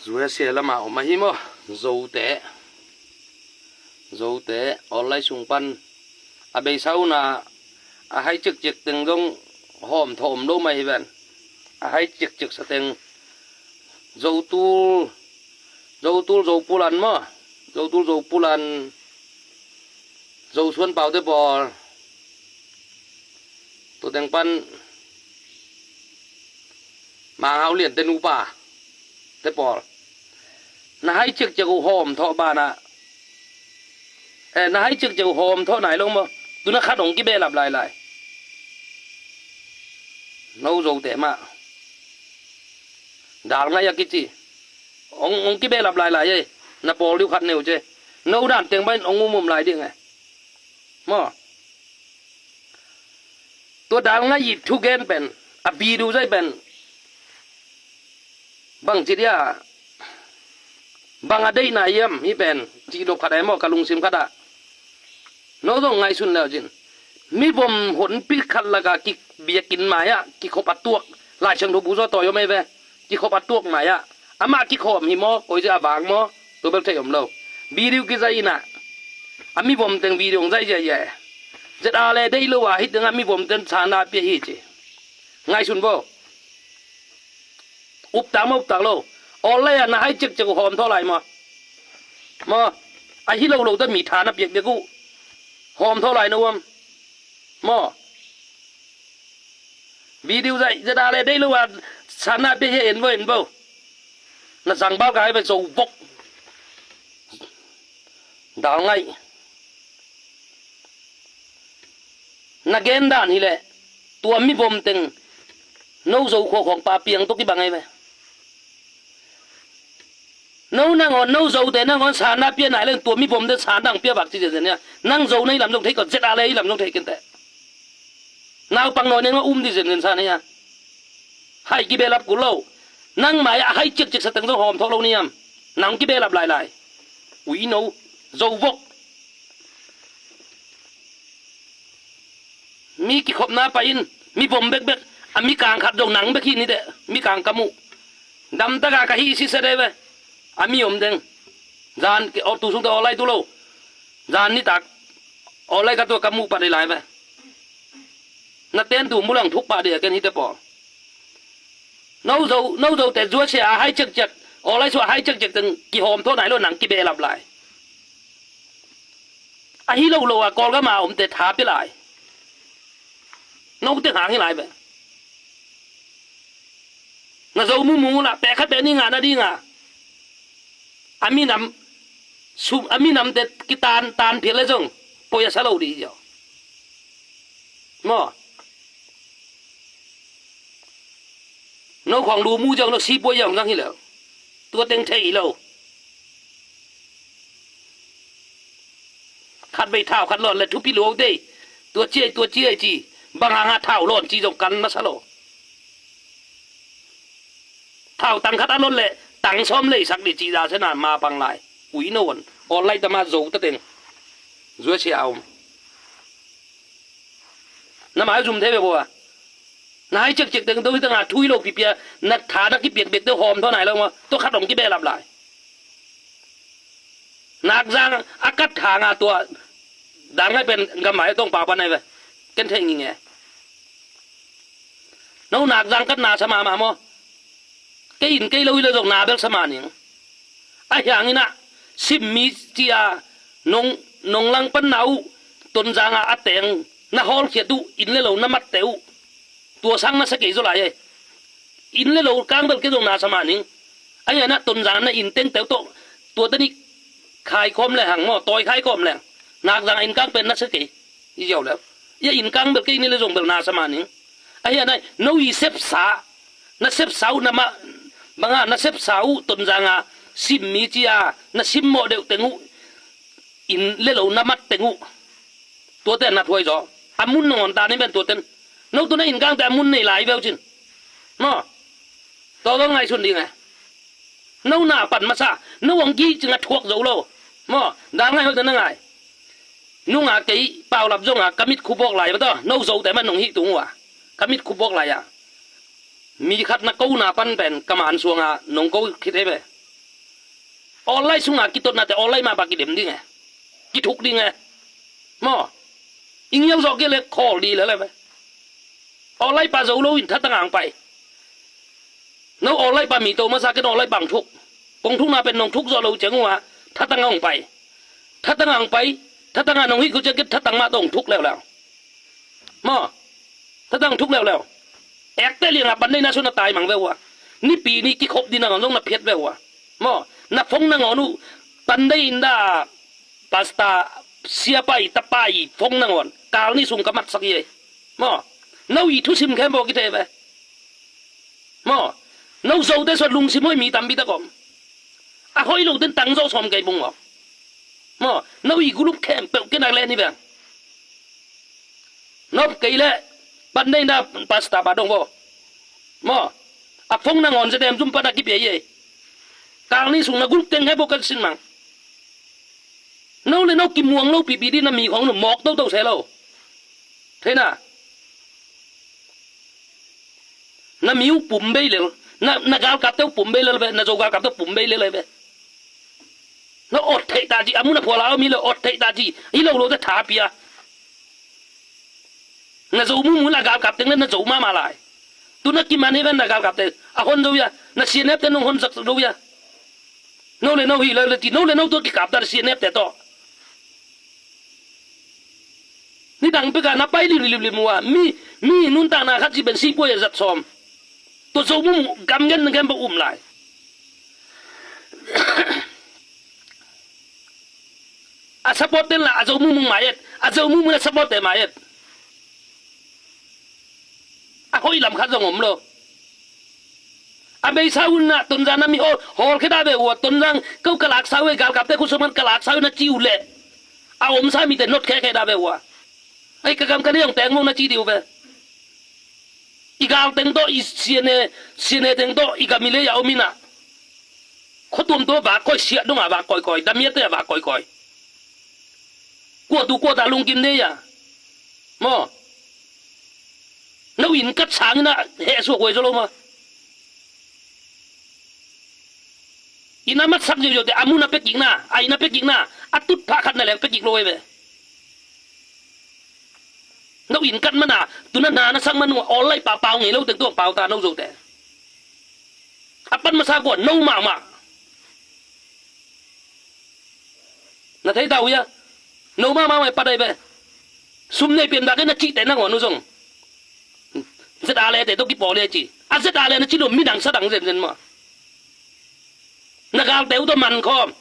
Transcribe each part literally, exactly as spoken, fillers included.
Zuasia lamah om ahi maw? Zote, Zote online sung pan a beisa una a hai cikcik teng zong hawm thawh om lo mah hi ven. A hai cikcik sa teng Zotul, Zotul Zopulan maw? Zotul Zopulan, Zosuan Paute pawl, tua teng pan Mang Hau Lian te nupa te pawl, na hai cikcik uh hawm thawh banah, eh, na hai cikcik uh hawm thawh nai lo maw? Tuna khat hong kibehlap lailai. No Zote mah Dal Ngaih a kici hong, hong kibehlap lailai ei. Na pawl diu khat neu ce. No dan teng bain hong umum lai ding e maw? Tua Dal Ngaih i thugen pen, a video zai pen bang ci dia, bang a deihna hiam hih pen, cihnop khat ai maw, ka lungsim khatah. No zong ngaihsun leu cin, mivom honpi khat laka kibiakin mai-ah kikhop a tuak, Lai Siangtho bu zaw tawi om ei ve. Kikhop a tuak mai-ah amah kikhawm hi maw, koici a vang maw, tua bel thei om lo. Video kizai inah a mivom teng video hong zai ziahziah e. Zet a le deih lo a hih tengah mivom ten sana pia hi ci. Ngaihsun vo. Uptak maw, uptak lo? Online ah na hai cikcik uh hawm thawh lai maw? Maw? Ahi lo lo ta mi tha na piakpiak uh hawm thawh lai na uam maw? Video zai, zet a le deih lo a sana pia hi, en vo, en vo. Na zang bal ka hai ve, Zo vok. Dal Ngaih. Na gen dan hileh tua mivom teng no Zo khua khawng pa piang tawh kibang ei ve. No nangawn, no Zote nangawn sana pia nai leng tua mivom teng sana ang pia vak ci zenzen ia. Nang Zo na i lam zong thei kawh, zet a le i lam zong thei kenteh. Naupang nawi neng a um di zenzen sa nei a. Hai kibehlap kul lo. Nang mai-ah hai cikcik sa teng zong hawm thawh lo niam? Nang kibehlap lailai. Ui no, Zo vok. Mi kikhopna pai in, mivom bekbek, a mikang khat zong nang bek hi ni teh, mikang ka muh. Damtaka ka hih sisa dei ve. A mi om deng. Zan tu sungte awlai tu lo. Zan nitak awlai ka tua ka muh pat hi lai ve. Na ten tu mulang thuk pah dei a ken hite pawl. No Zo, no Zote zuasia a hai ciakciak, awlai sua a hai ciakciak teng kihawm thaw nai lo, nang kibehlap lai. Ahi lo lo a Kawlgam a omte tha pia lai. No teng hang hi lai ve. Na Zo mumung uh lah pek khat pek ni ngah na ding a, a minam sum, a minamte kitan tan phial le zong poi a sa lo dih ziau. Maw? No khawng lu mu ziau, no si poi ziau zang hi lo. Tua teng thei hi lo. Khat vei thau khat lawn le thupi luau dei. Tua ciai, tua ciai ci. Bang hang a thau lawn ci zong kan masa lo. Thau tang khat a lawn le tang sawm leisak dih ci za sena ma pang lai. Ui no on. Online tama Zo ta teng. Zuasia a om. Na mai zum thei ve bo a. Na hai ciakciak teng do hi tanga thui lo pipia, na tha na kipiakpiak te hawm thaw nai lo ma. Tua khat om kibehlap lai. Nakzang a kat hanga tua dang ngai pen gam mai tong pau pan nai ve. Ken thei nginge. No Nakzang kat na sa mahmah maw? Kei in kei lo hi lo zong na bel sa mah ning. A hiang inah simmi cia nong, nong langpan na uh Tonzanga a teng na hawlkhiat uh, inn le lo na matte uh. Tua sang na sa kei zaw lai e. Inn le lo kang bel kei zong na sa mah ning. A hiang inah Tonzanga na inn tengte uh tawh tua tanih khai khawm le hang maw, tawi khai khawm le hang. Nakzanga inn kang pen na sa kei. I ziau leu. Ia inn kang bel kei ni le zong bel na sa mah ning. A hiang inah no i sepsa, na sepsa uh na mah, banga na sepsa uh Tonzanga simmi cia na simmawh deuh teng uh, inn le lo na mat teng uh. Tuate na thuai zaw. A mun nangawn ta ni ben tuaten. No tuna inn kangte a mun nei lai veu cin. Maw? Tawzaw ngaihsun ding e. No na pan masa. No hong kicing a thuak zo lo. Maw? Dal ngai hoihte na ngai. Nunga kei paulap zonga ka mit khupawk lai mataw. No Zote man nong hih tung uh a. Ka mit khupawk lai a. Mi khat na kona pan pen ka man suanga nong ko khit ei ve. Awllai sunga kitotnate awllai mah bang kidem ding e. Kithuk ding e. Maw. I ngial zawh kei le khawl di le le ve. Awllai pa zo lo in thatang ang pai. No awllai pa mi to masa ken awllai pa ang thuk. Kong thukna pen nong thuk zawh lo ciang uh a thatang ang pai. Thatang ang pai. Thatang a nong hih ko ciang ken thatang mah tawh ang thuk leuleu. Maw. Thatang thuk leuleu. Ekte lianga pan nei na suna tai mang ve uh a. Nipi ni kikhop dina ngon zong na phiat ve uh a. Maw. Na phone nangawn uh pan nei inda pasta siapai tapai phone nangawn kal ni sung ka matsak i ei. Maw. No i thusim khempeuh kithei ve. Maw. No zote suat lungsim hoih mi tampi tak om. A hoih lo den tang zawh sawm kei bung om. Maw. No i gulup khempeuh kei nak le ni veng. Nop kei le pan nei na pasta pa dong vo. Maw. A phone nangawn zedem zum pan a kipia i ei. Kal ni sung na gulup teng khempeuh kan sin mang. No le no kimuang lo pipi di na mi khong nu mawk toto se lo. Thei na. Na mi uh pum bei lel. Na, na galkapte uh pum bei lel ve. Na zo galkapte uh pum bei lel ve. Na ot theih ta ci. A mun a phuala om hi lo ot theih ta ci. Hi lo lo te tha pia. Na zo mumu la galkap teng le na zo mahmah lai. Tu na kiman hi ven na galkap teng a hon zo ia. Na sianep te nong hon zak zo ia. No le no hi lo le ti no le no tua kikap ta sianep te tawh. Ni dang peka na pai limlimlim ua mi mi nuntakna khat ci ben sipuai a zat sawm. Tua zo mumu gam gen na gen ba um lai. A support den la a zo mumung mai et. A zo mumung a support te mai et. A hoih lam khat zong om lo. A beisa un na Tonzang na mi hawl hawl kheda ve ua Tonzang kau kalak sa ve galkapte khusuman kalak sa ve na ci uh leh. A omsa mite not khe kheda ve ua. Ai ka gam ka ne zong teng mo na ci di uh ve. I gal teng tawh i siane siane teng tawh i gam i lei a om ina. Khuatuam tua vak koi siah donga vak koikoi damiate a vak koikoi. Kuatu kuata lungkim dei a. Maw. No in kat sangina heh suak huai zo lo ma. Ina matsak zeuziau te a muna pekikna a ina pekikna a tutphah khatna leng pekik lo huai ve. No in kat mana tuna na na sak manu a awllai pa pau ngei lo teng tuang pau ta no zo te. A pan masa kua no mahmah. Na thei ta uh ia. No mahmah mai pat ai ve. Sum nei pian dak na cihte nangawn uh zong. Zet a lete tawh kipawl ia ci. A zet a le na ci lo midang sadang zenzen maw. Na galte uh tawh man khawm.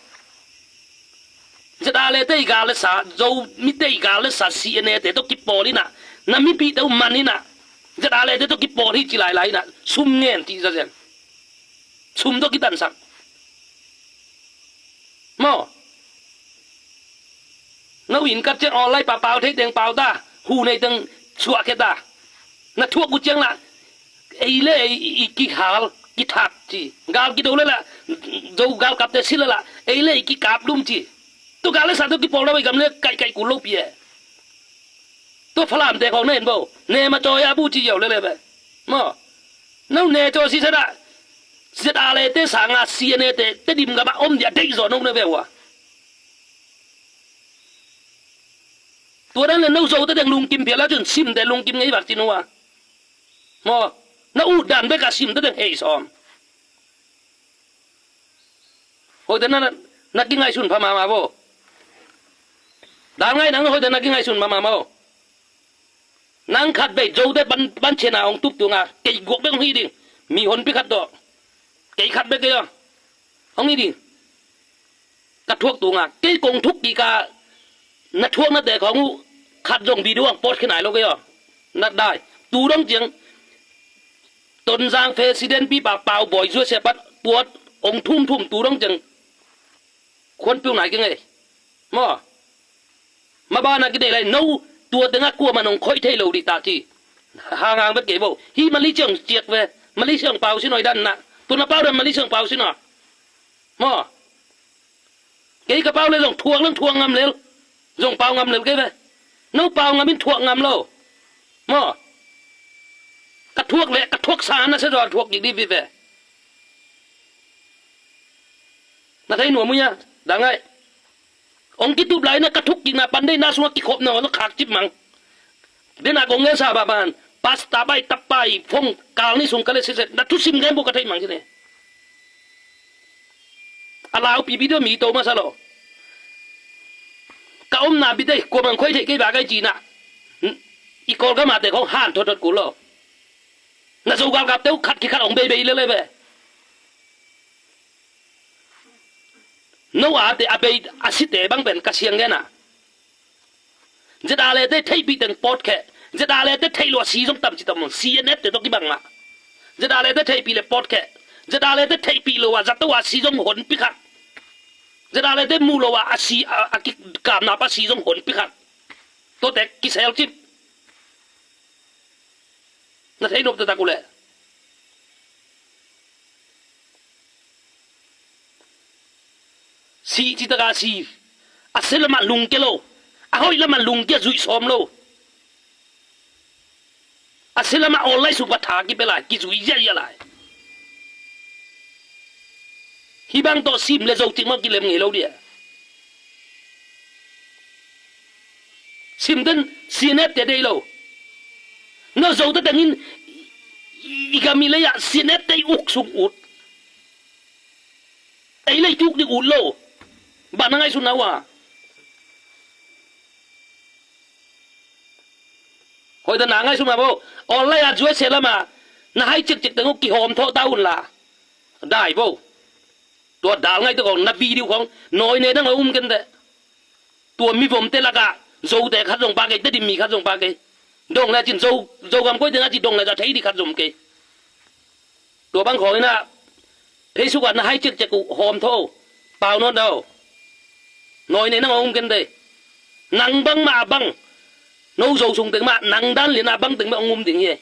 Zet a lete i gal le sa zo mite i gal le sa si a nete tawh kipawl ina. Na mipihte uh man ina. Zet a lete tawh kipawl hi ci lailai ina. Sum ngen ci zazen. Sum tawh kitansak. Maw. No in kat ciang awllai pa pau thei teng pau ta hu nei teng suah khe ta. Na thuak uh ciang la ei le ei i kihal kithat ci gal kido le la zo galkapte si le la ei le ei kikap lum ci. Tu gal le sa tu kipawl la bei gam le kaihkaih kul lo pi e. Tua Falamte khawng na en bo ne ma cawi a bu ci yau lele be. Maw. No ne caw si sa dah. Zet a lete sanga si a nete te dim gama om dia deih zaw no ne ve ua. Tua dan le no zo te deng lungkim phial a cun sim te lungkim ngei vak ci no ua. Maw. Na ut dan bek a sim te deng hei sawm. Hoite na na kingaihsun pha mama vo. Dal ngai nang hoite na kingaihsun pha mama vo. Nang khat bei zote pan pan chena hong tup tunga kei guak bek hong hi ding. Mi honpi khat tawh kei khat bek kei aw hong hi ding. Ka thuak tunga kei kong thuk kika na thuaknate khawng uh khat zong video ang pawt khinai lo kei aw. Nat dai tu dong ciang Tonzang President pipa Pau Bawi Zuasia pat tuat ong thum thum tu dong ciang khuan piu nai kei ngei. Maw. Mabana kidei lai no tua tengah kuaman ong khoih thei lo dih ta ci. Hangang vet kei bo hi Malaysia ong ciak ve. Malaysia ong pau sin oi dan na tuna pau dan Malaysia ong pau sin aw. Maw. Kei ka pau le zong thuak leng thuak ngam lel. Zong pau ngam lel kei ve. No pau ngam in thuak ngam lo. Maw. Ka thuak le ka thuak sa na se zaw thuak kik di vive. Na thei nuam uh hia? Dang ai. Ong kitup lai na ka thuk kikna pan deihna sungah kikhop na ong khak cip mang. Dena kong ngen sa ba ban pasta bai tap pai phong kal ni sung ka le siset na thusim ngen bu ka thei mang kine. A lau pipi deuh mi to masa lo. Ka omna bit ei kua mang khoi thei kei ba kai cina. I Kawlgam a te khong han thot thot kul lo. Na Zo galkap teuh khat kikhat ong beibei lele be. No a te a bei a site bang pen ka siang gena. Zeta le te theihpih teng pawtkheh. Zeta le te theih lo a si zong tam ci tam on. C N F te to kibang mah. Zeta le te theihpih le pawtkheh. Zeta le te theihpih lo a zato a si zong honpi khat. Zeta le te muh lo a a si a, a kikamna pa si zong honpi khat. Tote kisel cip. Na thei nop taktak uh leh. Si ci taka si. A sia lamah lungkia lo. A hoih lamah lungkia zuih sawm lo. A sia lamah online sung pa tha kipia lai, kizuih ziahziah lai. Hih bang tawh sim le zo cik mah kilem ngei lo dia. Sim den sinet te dei lo. No zo te tengin i gam i lei ah sinet te i uk sung ut. Ei lei tuk ding ut lo. Bah na ngaihsun na uh a. Hoih ta na ngaihsun ma bo. Online a zuai se lama na hai cikcik teng uh kihawm thawh ta un la. Dai bo. Tua dal ngaih te kong na video kong nawi ne dang a um ken te. Tua mivomte laka Zote khat zong pa kei, Tedim mi khat zong pa kei. Dong le cin Zo, Zogam koite na ci dong le za thei di khat zong kei. Tua bang khawng ina Facebook ah na hai cikcik uh hawm tho. Pau nawn dau. Nawi nei nang a um ken dei. Nang bang mah a bang. No Zo sung teng mah nang dan lian a bang teng mah a um ding hi.